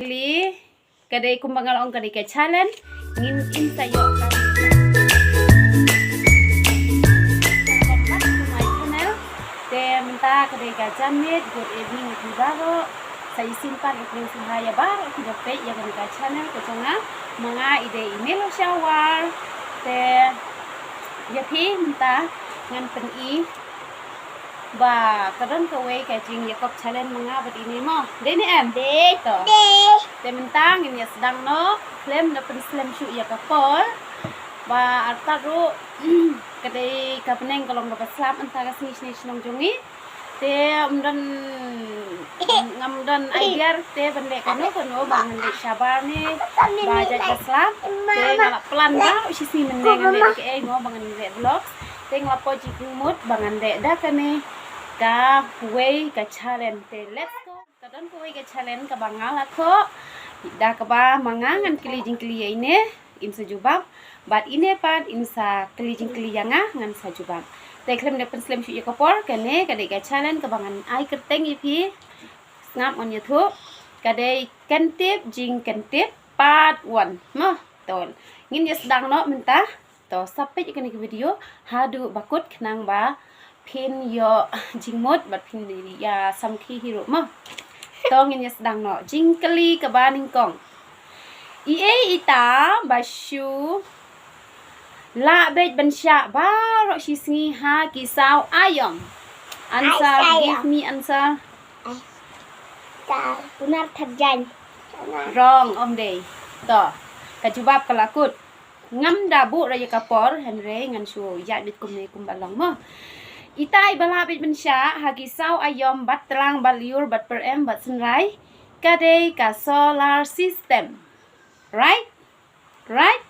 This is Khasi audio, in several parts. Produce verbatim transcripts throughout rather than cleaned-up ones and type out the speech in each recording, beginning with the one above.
Kylli, ka dei kumba nga la ong ka dei ka challenge. Ngin, ngin sa ïoh ka. Welcome back to my channel. Te mynta ka dei ka janmiet, good evening ïa phi baroh. Sa shisien pat nga kyrpad sngewbha ïa baroh kiba peit ïa kane ka channel ka jong nga. Ma nga i dei i Nilusha War. Te ïa phi mynta ngan pyni ba ka don kawei ka jingïakop challenge ma nga bad ine mo. Dei ne em? Dei. To. Dei. Te mynta ngin ïa sdang noh, khlem da pynslem shuh ïa ka por. Ba artat ruh ka dei ka bneng ka long kaba slap mynta ka sngi shane shnong jong ngi. Te ym don, ngam don idea te ban leh kano kano ba ngan leh shabar ne ba jait ba slap. Te nga la plan ba u shisien mynne ngan leh kaei mo ba ngan leh vlogs. Te nga la poi jingmut ba ngan leh da kane kawei ka challenge. Te let's go. Ka don kawei ka challenge kaba nga la thoh da kaba ma nga ngan kylli jingkylli ïa ine, in sa jubab. Bad ine pat in sa kylli jingkylli ïa nga, ngan sa jubab. Te khlem da pynslem shuh ïa ka por, kane ka dei ka challenge kaba ngan ai kyrteng ïa phi. Sngap ngan ïathuh. Ka dei kyntip jingkyntip part one. Mo, to. Ngin ïa sdang noh mynta. To, sa peit ïa kane ka video haduh ba kut khnang ba phin ïoh jingmut bad phin ïa samrkhie hi ruh mo. To, ngin ïa sdang noh. Jingkylli kaba nyngkong. Iei ita ba shu lah beit ban shah baroh shi sngi ha ki saw aïom? Answer, give me answer. Ka kunar tharjan. Wrong, ym dei. To, ka jubab ka la kut. Ngam da buh ruh ïa ka por, hynrei ngan shu ïaid beit kumne kumba long mo. Ita iba lah beit ban shah ha ki saw aïom bad tlang bad lyiur bad pyrem bad synrai, ka dei ka solar system. Right? Right?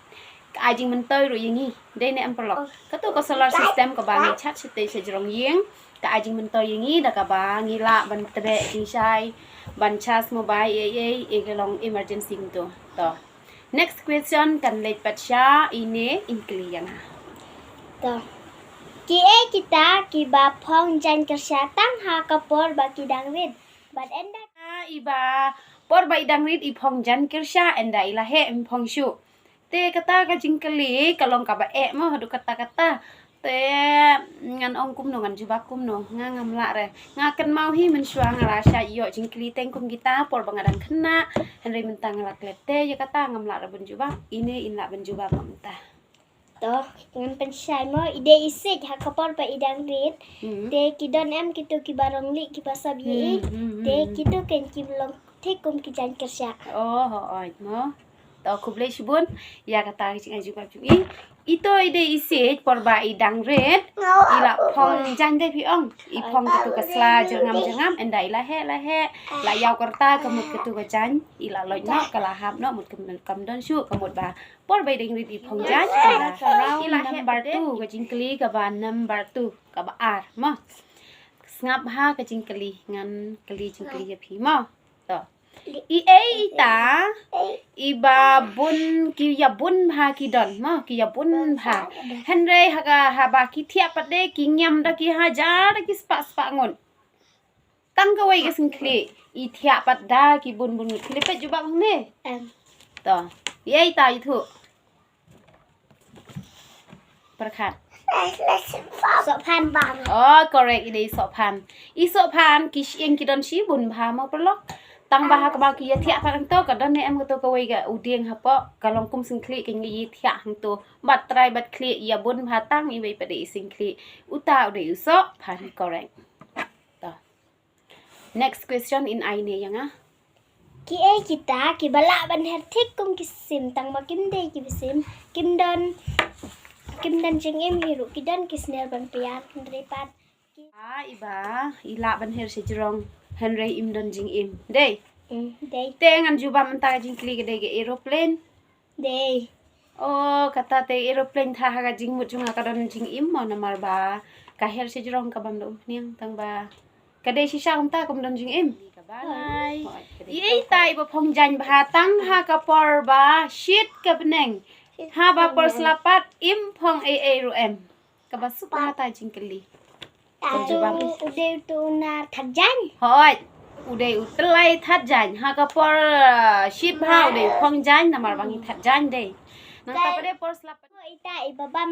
Ka ai jingmyntoi ruh ïa ngi. Dei ne em paralok? Kato ka solar system kaba ngi charge shatei sha jrong ïing, ka ai jingmyntoi ïa ngi da kaba ngi lah ban tbeh jingshai, ban charge mobile, ei ei ei, ka long emergency kumto. To. Next question kan leit pat sha ine, in kylli ïa nga. To. Kiei kita kiba phong jaiñ kyrshah tang ha ka por ba ki dang rit? Bad ynda iba por ba i dang rit i phong jaiñ kyrshah, ynda i la heh im phong shuh. Te kata ka jingkylli ka long kaba eh mo haduh katta katta. Te ngan ong kumno, ngan jubab kumno, nga ngam lah re. Nga kynmaw hi mynshuwa nga la shah ïoh jingkylli teng kum kita por ba nga dang khynnah, hynrei mynta nga la klet. Te ïa kata ngam lah re ban jubab, ine in lah ban jubab mynta. To, ngan pynshai mo, i dei i siej ha ka por ba i dang rit. Hmm. Te ki don em kito kiba rong lieh kiba sop ïa i. Hmm, hmm, hmm. Te kito ken ki long thik kum ki jaiñ kyrshah. Oh, hooid mo. To, khublei shibun ïa kata ka jingai jubab jong i. Ito i dei i siej por ba i dang rit, i la phong jaiñ, dei phi ong? I phong katu ka sla jyrngam jyrngam, ynda i la heh la heh, la ïaw ka rta, ka mut katu ka jaiñ i la loit noh, ka la hap noh, mut kam don, kam don shuh, ka mut ba por ba i dang rit i phong jaiñ. I la heh number two, ka jingkylli kaba number two, kaba ar mo. Sngap ha ka jingkylli, ngan kylli jingkylli ïa phi mo. To. Iei ita iba bun, ki ïa bun bha ki don mo, ki ïa bun bha. Hynrei ha ka, haba ki thiah pat de ki ngiam da ki hajar, da ki spah spah ngut. Tang kawei ka syngkhlieh i thiah pat da ki bun bun ngut. Phi la peit jubab hangne? Em. To. Iei ita, ïathuh. Pyrkhat. Sohphan. Oh, correct, i dei i sohphan. I sohphan ki shyieng ki don shibun bha mo paralok. Tang ba ha kaba ki ïa thiah pat hangto, ka don ne em kato kawei ka u dieng hapoh, ka long kum syngkhlieh, ka ngi ïa thiah hangto. Bad trai bad khlieh ïa bun bha, tang iwei pat de i syngkhlieh. Uta u dei u sohphan, correct. To. Next question in ai ne ïa nga. Kiei kita kiba lah ban her thik kum ki sim, tang ba kim dei kiba sim, kim don, kim don jingim hi ruh, ki don ki sner ban pynïar, hynrei pat ki... Ah, iba i lah ban her sha jrong, hynrei im don jingim. Dei? Mm, dei. Te ngan jubab mynta ka jingkylli, ka dei ka aeroplane. Dei. Oh, kata te aeroplane, tha ha ka jingmut jong nga ka don jingim mo, namar ba ka her sha jrong, ka bam da umphniang, tang ba ka dei shisha kumta, kam don jingim. Kaba lai. Iei ita iba phong jaiñ bha tang ha ka por ba shit ka bneng, haba por sla pat im phong ei ei ruh em? Kaba suk bha ta jingkylli. Kan jubab. U dei uto u nar tharjan. Hooid. U dei u tyllai thad jaiñ ha ka por, uh, shit bha u dei u phong jaiñ namar ba ngi thad jaiñ dei. Nangta pat dei por slap. Ita i ba bam,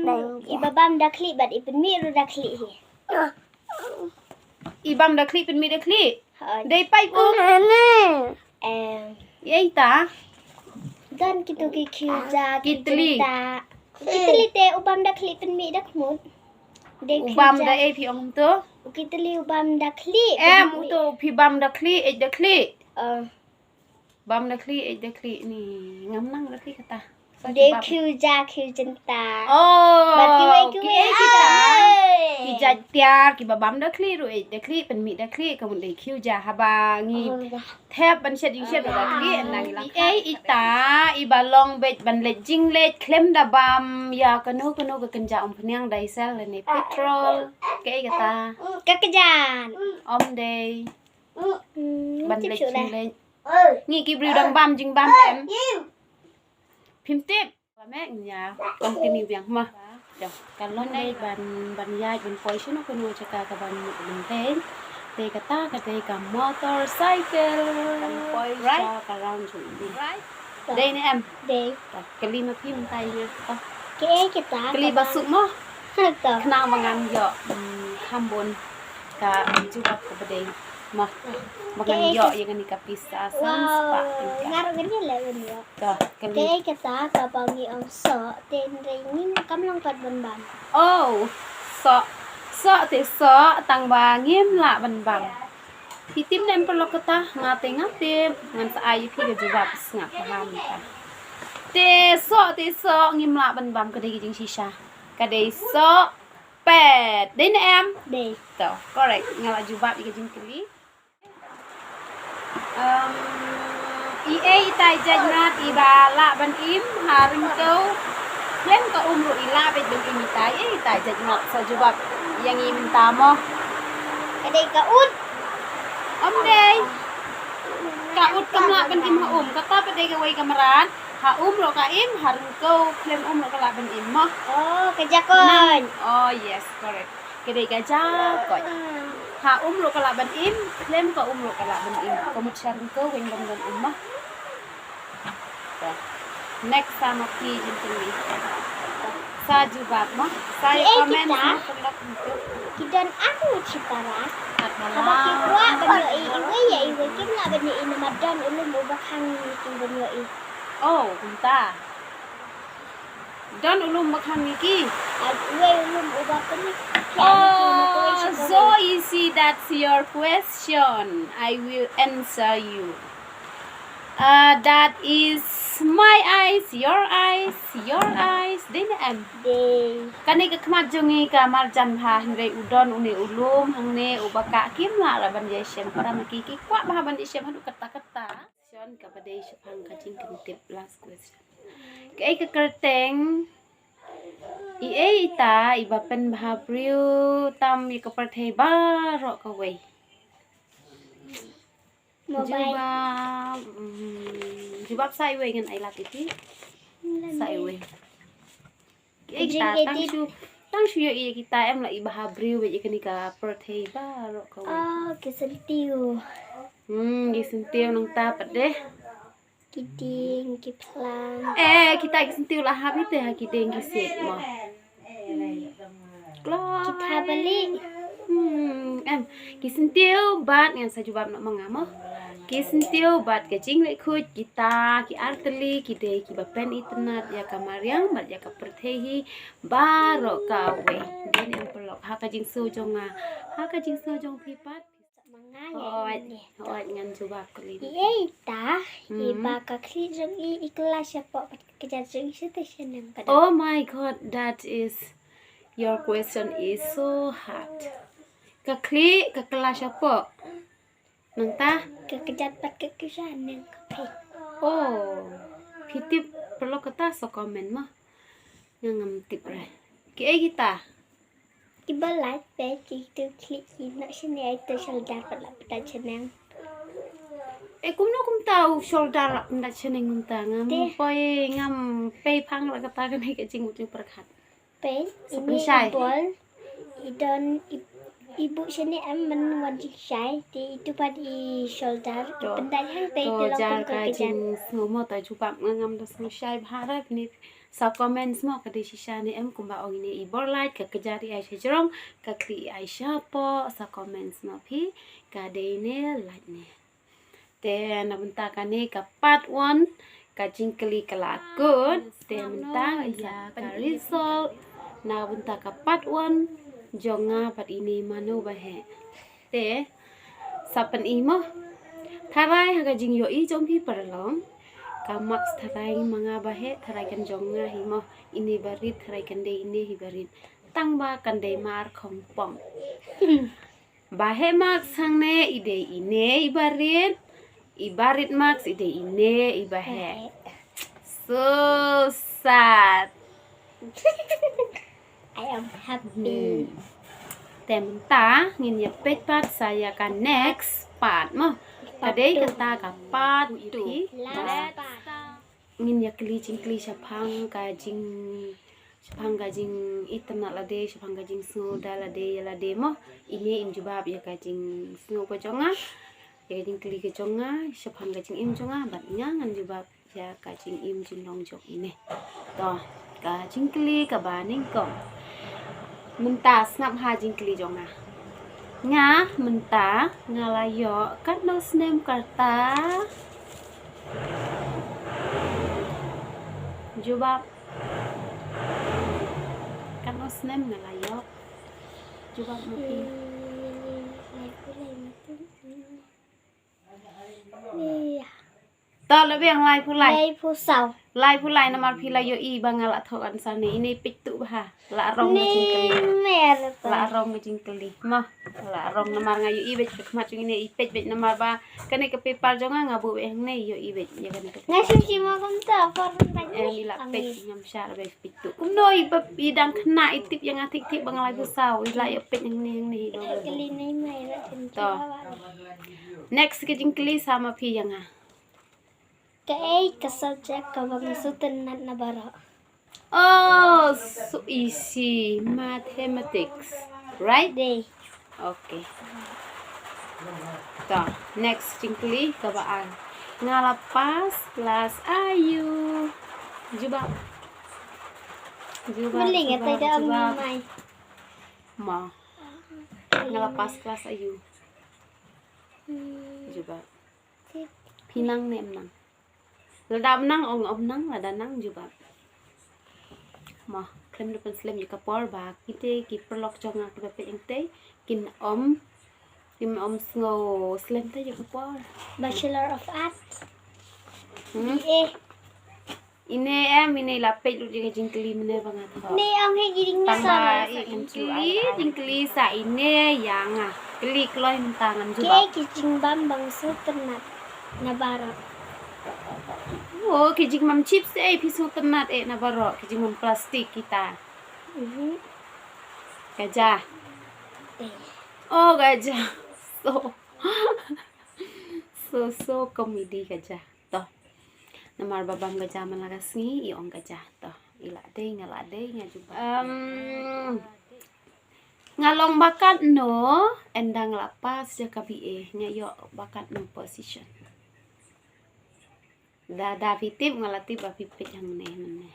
i ba bam da khlieh bad i pynmih ruh da khlieh hi. I bam da khlieh pynmih da khlieh. Hooid. Dei paip um. Em. Ita. Don kitu ki khiew ja ki tylli. Ki tylli te u bam da khlieh pynmih da khmut. Dei u bam da ei phi ong to? U ki tylli u bam da khlieh. Em, u to phi bam da khlieh, ej da khlieh. Bam da khlieh, ej da khlieh ni. Ngam nang da khlieh kata. Dei khiew ja khiew jynta. Oh, bad kiwei kiwei kita. Ki jait tiar kiba bam da khlieh ruh, ej da khlieh, pynmih da khlieh, ka mut dei khiew ja haba ngi thep ban shet jingshet da khlieh, nang la. Ei ita, iba long beit ban leit jingleit khlem da bam ïa kano kano ka kynja umphniang, diesel lane petrol. Kaei kata? Ka kjat. Ym dei. Ban leit jingleit. Ngi ki briew dang bam jingbam em. Phim tip. Ba me nya continue biang ma. Ka long dei ban, ban ïaid ban poi shano kano jaka ka ban mut ban dei. Te kata ka dei ka motorcycle. Ban poi sha ka round jong i. Dei ne em? Dei. Kylli ma phi mynta ïa nga. Kaei kata? Kylli ba suk mo. Khnang ba ngan ïoh kham bun ka jubab kaba dei. Mo. Ba ngan ïoh ïa kane ka pisa san spah tyngka. Nga ruh ngan ïaleh ban ïoh. To, kylli. Kaei kata kaba ngi ong soh, te hynrei ngim, kam long pat ban bam. Oh, soh. Soh te soh tang ba ngim lah ban bam. Phi tip ne em paralok kata? Nga te nga tip. Ngan sa ai ïa phi ka jubab sngap bha mynta. Te soh te soh ngim lah ban bam, ka dei ka jingshisha. Ka dei sohpet. Dei ne em? Dei. To, correct. Nga la jubab ïa ka jingkylli. Um, i ei ita i jait ngat iba lah ban im ha ryngkew khlem ka um ruh, i lah beit ban im ita, i ei ita i jait ngat? Sa jubab ïa ngi mynta mo. Ka dei ka ut. Ym dei. Ka ut kam lah ban im ha um. Kata pat dei kawei ka mrad. Ha um ruh ka im, ha ryngkew khlem um ruh ka lah ban im mo. Oh, ka jakoit. Oh yes, correct. Ka dei ka jakoit. Ha um ruh ka lah ban im, khlem ka um ruh ka lah ban im. Ka mut sha ryngkew weng ban don um mo. Next sa ma phi jingkylli. Sa jubab mo. Sa ïa comment mo, pynlong mo. Ki don arngut shipara. Haba ki kwah ban ïohi iwei ïa iwei, kim lah ban ïohi namar don u lum uba khang ïa ki ban ïohi. Oh, kumta. Don u lum ba khang ïa ki. Ar uwei u lum uba pynïaid. Oh, so easy, that's your question. I will answer you. Uh, that is my eyes, your eyes, your eyes. Dei ne em? Dei. Kane ka khmat jong ngi ka marjan bha, hynrei u don une u lum hangne uba ka kim lah ban ïashem para ma ki, ki kwah bha ban ïashem haduh katta katta. Question kaba dei shaphang ka jingkyntip, last question. Kaei ka kyrteng i ei ita iba pynbha briew tam ïa ka pyrthei baroh kawei? Mobile. Jubab, mm, jubab sa iwei, ngan ai lad ïa phi. Sa iwei. Kaei kita, tang shu, tang shu ïohi ïa kita, em lah iba ha briew bad ïa kane ka pyrthei baroh kawei. Oh, ki syntiew. Hmm, ki syntiew, nangta pat dei? Ki dieng, ki phlang. Eh, kita ki syntiew la hap ïa te ha ki dieng ki siej mo. Kloi. Kita balik. Hmm, em, ki syntiew bad, ngan sa jubab noh ma nga mo. Ki syntiew bad ka jingleh khuid, kita ki artylli ki dei kiba pynitynnad ïa ka mariang bad ïa ka pyrthei hi baroh kawei. Dei ne em paralok, ha ka jingsngew jong nga, ha ka jingsngew jong phi pat? Hooid, hooid, ngan jubab kylli. I ei ita iba ka khlieh jong i i kylla shapoh bad ka kjat jong i shatei shaneng ka dei? Oh my God, that is, your question is so hard. Ka khlieh ka kylla shapoh. Nangta? Ka kjat bad ka kjat shaneng ka phi. Oh, phi tip paralok kata sa comment mo. Nga ngam tip re. Kiei kita? Kiba lait peit ki tu khlieh ki noh shane, ai tu shoulder pat la pyndat shaneng. Eh, kumno kumta u shoulder la pyndat shaneng kumta? Ngam poi, ngam pei phang re kata, kane ka jingmut jingpyrkhat. Peit, ini i bol, i don i, I buh shane em man wan jingshai, te itu pat i shoulder, i pyndait hangtei, te long kum ka kjat. Jingsngew mo, to jubab nga ngam da sngew shai bha re, phi ne sa comments mo, ka dei shisha ne em kumba ong ine i bor lait, ka kjat i ai sha jrong, ka khlieh i ai shapoh, sa comments mo phi, ka dei ne lait ne. Te na bynta kane ka part one ka jingkylli ka la kut. Te mynta ngin sa ka result na bynta ka part one jong nga bad ine mano ba heh. Te sa pyni mo. Tharai ha ka jingïohi jong phi paralok, ka marks tharai ma nga ba heh, tharai kan jong nga hi mo. Ine ba rit tharai kan dei ine hi ba rit. Tang ba kan dei mar khongpong. Ba heh marks hangne i dei ine i ba rit, i ba rit marks i dei ine i ba heh. So sad. I am happy. Hmm. Te mynta ngin ïa peit pat sa ïa ka next part mo. Ka dei kata ka part two. Last part. Ngin ïa kylli jingkylli shaphang ka jing, shaphang ka jingitynnad lade, shaphang ka jingsngew da lade ïa lade mo. Ine in jubab ïa ka jingsngew ka jong nga, ïa ka jingkylli ka jong nga, shaphang ka jingim jong nga, bad nga ngan jubab ïa ka jingim jinglong jong ine. To, ka jingkylli kaba nyngkong. Mynta sngap ha jingkylli jong nga. Nga mynta nga la ïoh katno snem ka rta? Jubab. Katno snem nga la ïoh? Jubab mo phi. Ïa. To la biang laiphew lai. Laiphew saw. Laiphew lai namar phi la ïohi ba nga la thoh answer ne. Ine peit tuh bha. La rong ka jingkylli. Mer. La rong ka jingkylli. Mo. La rong namar nga ïohi beit ka khmat jong ine i peit beit namar ba kane ka paper jong nga nga buh beit hangne ïohi beit ïa kane ka paper. Nga shim shim ma kumta por. Em i la peit ngam shah beit peit tuh. Kumno i ba i dang khynnah i tip ïa nga thik thik ba nga laiphew saw i la ïa peit hangne hangne i ba. Kylli ne mai la. To. Next ka jingkylli sa ma phi ïa nga. Kaei ka subject kaba nga sngewtynnat na baroh? Oh, so easy. Mathematics. Right? Dei. Okay. To, next jingkylli kaba ar. Nga la pass klas aiu? Jubab. Jubab. Beli nga jubab, tai da jubab. Mai. Ma. Nga la pass klas aiu? Hmm. Jubab. Phi nang ne em nang? Lada em nang ong em nang, lada nang jubab. Mo, khlem da pynslem ïa ka por ba kite ki paralok jong nga kiba peit ïa nga te kin ym, kin ym sngew slem te ïa ka por. Bachelor of Arts. Hmm? B A. Ine em, ine la peit lut ïa ka jingkylli mynne ba nga thoh. Ne ong hi ki jingkylli. Tang ba i jingkylli, jingkylli sa ine ïa nga. Kylli kloi mynta ngan jubab. Kaei ki jingbam ba nga sngewtynnat na baroh? Oh, ki jingbam chips eh phi sngewtynnat eh na baroh, ki jingbam plastik kita. Mhm. Ka ja. Eh. Oh, ka ja. So. So, so comedy ka ja. To. Namar ba bam ka ja man la ka sngi, i ong ka ja. To, i la dei, nga la dei, nga jubab. Um, nga long ba katno, ynda nga la pass ïa ka B A, nga ïoh ba katno position. Da, da phi tip, nga la tip ba phi peit hangne, hangne.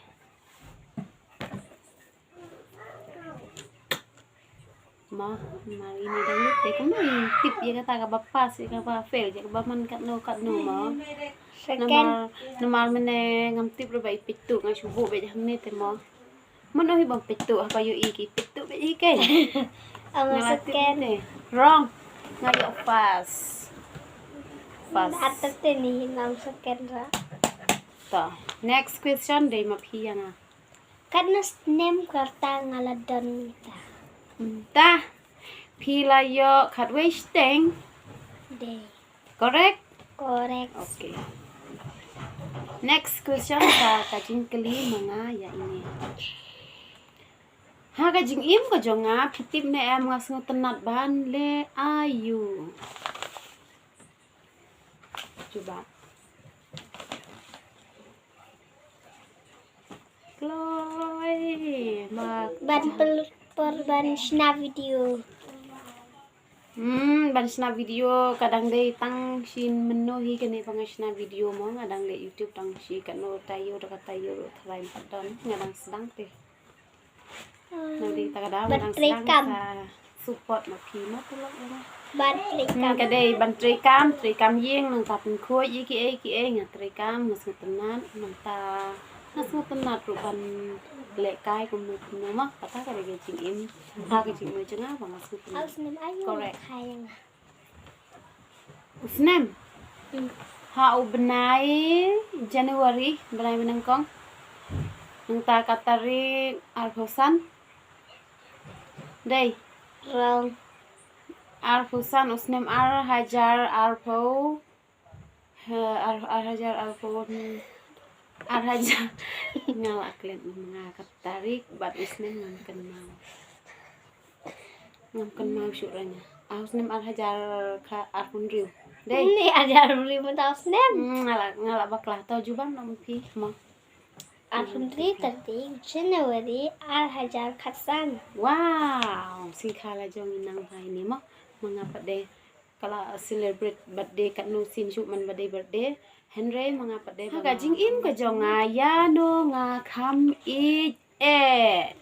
Mo, namar ine dang lut te kumno in tip ïa kata kaba pass, ïa kaba fail, ïa kaba man katno katno mo. Second. Namar, namar mynne ngam tip ruh ba i peit tuh, nga shu buh beit hangne te mo. Mano hi bym peit tuh, haba ïohi ki peit tuh beit hi keiñ. Nga la tip second. Te. Wrong. Nga ïoh pass. Pass. Atat te ni ngam second ra. To. Next question dei ma phi ïa nga. Katno snem ka rta nga la don mynta? Mynta phi la ïoh khatwei shiteng. Dei. Correct? Correct. Okay. Next question, sa ka jingkylli ma nga ïa ine. Ha ka jingim ka jong nga, phi tip ne em nga sngewtynnat ban leh aiu? Kloi, ma. Ban pel-, por ban shna video. Hmm, ban shna video ka dang dei tang shi mynno hi kane ba nga shna video mo, nga dang leh YouTube tang shi kano taïew da ka taïew ruh tharai pat don, nga dang sdang te. Nang dei ta ka daw, ban nang trei sdang kam. Sa support ma phi ma tulok ïa nga. Ban trei kam. Hmm, ka dei ban trei kam, trei kam ïing, nangta pynkhuid ïa kiei kiei nga trei kam, nga sngewtynnat, nangta nga sngewtynnat ruh ban lehkai kumno kumno ma, kata ka dei ka jingim. Ha ka jingim jong nga ba nga sngewtynnat. Aw snem aïu. Correct. Hai nga. U snem. Hmm. Ha u bnai January, bnai ba nyngkong. Nangta ka tarik arphew san. Dei. Wrong. Arphew san u snem ar hajar arphew. Ha, ar, ar hajar arphew. Ar hajar. Nga la klet nga ka tarik bad u snem ngam kynmaw. Ngam kynmaw shuh ra nga. Ah, u snem ar hajar kha arphew hynriew. Dei. Ni ar hajar arphew hynriew mynta u snem. Hmm, nga la, nga la bakla. To jubab noh phi mo. Arphew hynriew tarik January ar hajar khatsan. Wow, sngewkha la jong i nang hai ni mo. Ma nga pat de ka la celebrate birthday katno sien shuh man ba dei birthday. Hynrei ma nga pat de ba ka jingim ka jong nga ïa no nga kham ïeit eh.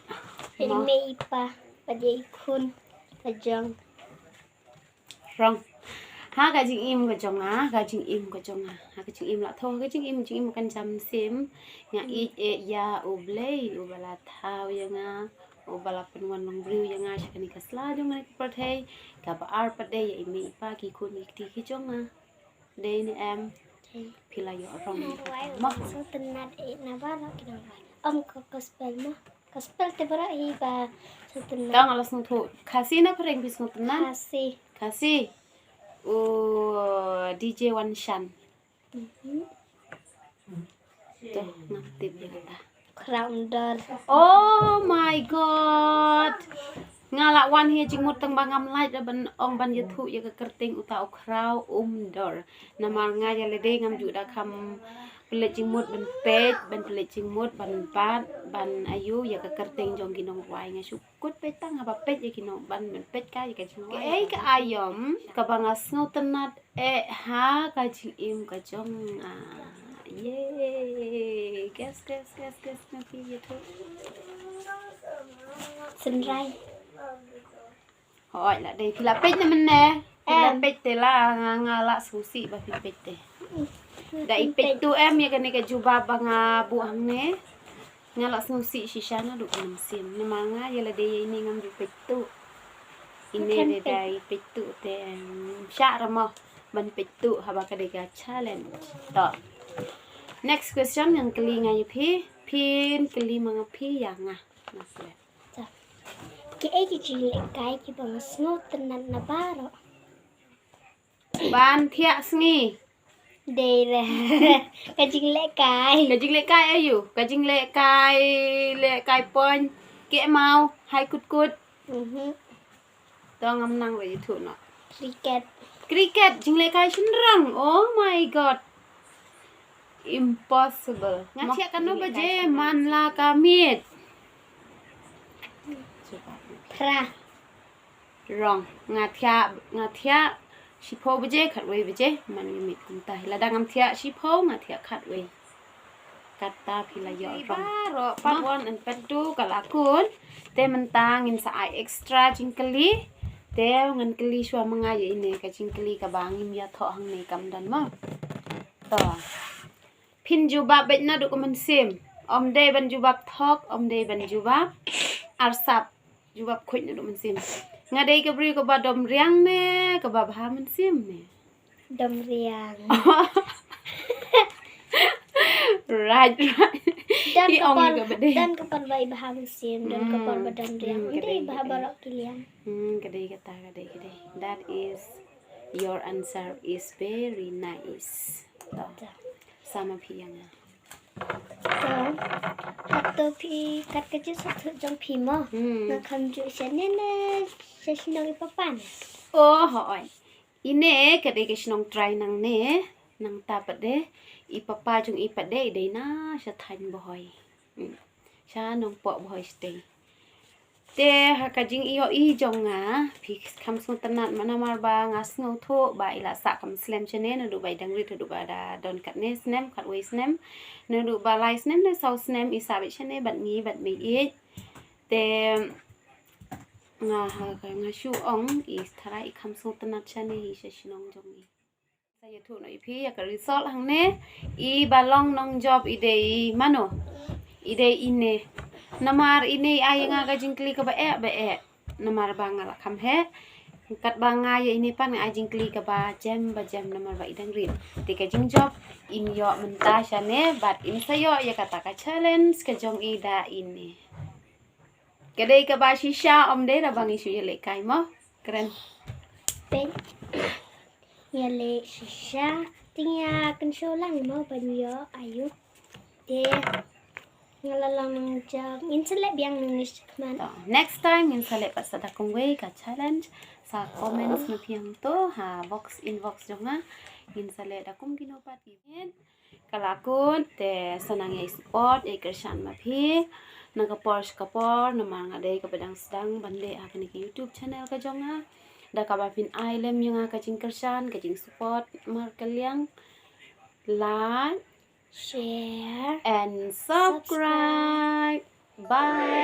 Ïa i mei i pa bad ïa i khun ka jong. Wrong. Ha ka jingim ka jong nga, ka jingim ka jong nga. Ha ka jingim la tho, ha ka jingim, jingim kan jam sim. Nga ïeit eh ïa U Blei uba la thaw ïa nga, uba la pynwan long briew ïa nga sha kane ka sla jong kane ka pyrthei. Kaba ar pat de ïa i mei i pa, ki khun ki kti ki jong nga. Dei ne em? Dei. Phi la ïoh wrong. Mo. Sngewtynnat eh na baroh ki nongrwai. Ym ko gospel mo. Gospel te baroh hi ba sngewtynnat. Tang ala sngewthuh. Khasi na phareng phi sngewtynnat? Khasi. Khasi. U D J Wan Shan. Mhm. To, ngam tip ïa kata. Khraw Umdor. Oh my God. Nga la wan hi jingmut tang ba ngam lait da ban ong ban ïathuh ïa ka kyrteng uta u Khraw Umdor. Namar nga ïa lade ngam ju da kham pynleit jingmut ban peit, ban pynleit jingmut ban bat, ban ayu ïa ka kyrteng jong ki nongrwai, nga shu kut peit tang haba peit ïa ki nong ban, ban peit ka ïa ka jingmut. Kaei ka aïom kaba nga sngewtynnat eh ha ka jingim ka jong nga. Yay. Guess, guess, guess, guess, na phi ïathuh. Synrai. Hooid, la dei phi la peit ne mynne? Phi la peit te la, nga, nga la sngewsih ba phi peit te. Da i peit tuh em ïa kane ka jubab ba nga buh hangne. Nga la sngewsih shisha naduh ka mynsiem. Namar nga ïa lade ïa ine ngam ju peit tuh. Ine de da i peit tuh te, em, shah ra mo ban peit tuh haba ka dei ka challenge. To. Next question ngan kylli nga ïa phi, phin kylli ma nga phi ïa nga. Nga klet. Kaei ki jinglehkai kiba nga sngewtynnat na baroh? Ban thiah sngi. Dei re. Ka jinglehkai. Ka jinglehkai aïu? Ka jinglehkai, lehkai point, keh maw, hai kut kut. Mhm. To ngam nang re ïathuh noh. Cricket. Cricket, jinglehkai shynrang. Oh my God. Impossible. Nga thiah katno baje man la ka miet? Phra. Wrong. Nga thiah, nga thiah shiphew baje, khatwei baje man ka miet kumta. Lada ngam thiah shiphew, nga thiah khatwei. Kata phi la ïoh wrong. Baroh part one and part two ka la kut. Te mynta ngin sa ai extra jingkylli. Te ngan kylli shuwa ma nga ïa ine ka jingkylli kaba ngim ïathoh hangne kam don mo. To. Phin jubab beit naduh ka mynsiem. Ym dei ban jubab thok, ym dei ban jubab arsap. Jubab khuid naduh mynsiem. Nga dei ka briew kaba dom riang ne kaba bha mynsiem ne? Dom riang. Right, right. Don ka por, don ka por ba i bha mynsiem, don ka por ba dom riang. Hmm, ka dei, ka dei. Baroh ki liang. Hmm, ka dei kata, ka dei, ka dei. That is, your answer is very nice. To. Sa ma phi ïa nga. To, hato phi kat ka jingsngewthuh jong phi mo? Hmm. Nga kham ju sha ne ne sha shnong i papa ne? Oh, hooid. Ine ka dei ka shnong trai nangne, nangta pat de i papa jong i pat de i dei na sha thaiñ Bhoi. Hmm. Sha Nongpoh Bhoi shatei. Te ha ka jingïohi jong nga, phi kham sngewtynnat ma namar ba nga sngewthuh ba i la sah kam slem shane, naduh ba i dang rit haduh ba da don katne snem, katwei snem, naduh ba lai snem ne saw snem i sah beit shane bad ngi bad mei ïeit. Te nga ha ka nga shu ong i tharai i kham sngewtynnat shane hi sha shnong jong i. Sa ïathuh noh ïa phi ïa ka result hangne. I ba long nongjop i dei mano? I dei ine. Namar ine i ai ïa nga ka jingkylli kaba eh ba eh. Namar ba nga la kham heh. Katba nga ïa ine pat nga ai jingkylli kaba jem ba jem namar ba i dang rit. Te ka jingjop in ïoh mynta shane bad in sa ïoh ïa kata ka challenge ka jong i da ine. Ka dei kaba shisha, ym dei da ba ngi shu ïalehkai mo. Kren. Peit. Ïaleh shisha. Te ïa kynshew lang mo ban ïoh aïu. Te nga la long nongjop, ngin sa leh biang nangne shakhmat. To, next time ngin sa leh pat sa da kumwei ka challenge. Sa comments na phi hangto ha box inbox jong nga. Ngin sa leh da kum kino pat ki. Ka la kut, te sa nang ïai support, ïai kyrshan ma phi. Na ka por sha ka por namar nga dei kaba dang sdang ban leh ha kane ka YouTube channel ka jong nga. Da kaba phin ai lem ïa nga ka jingkyrshan, ka jingsupport markylliang. Like, share and subscribe. Bye.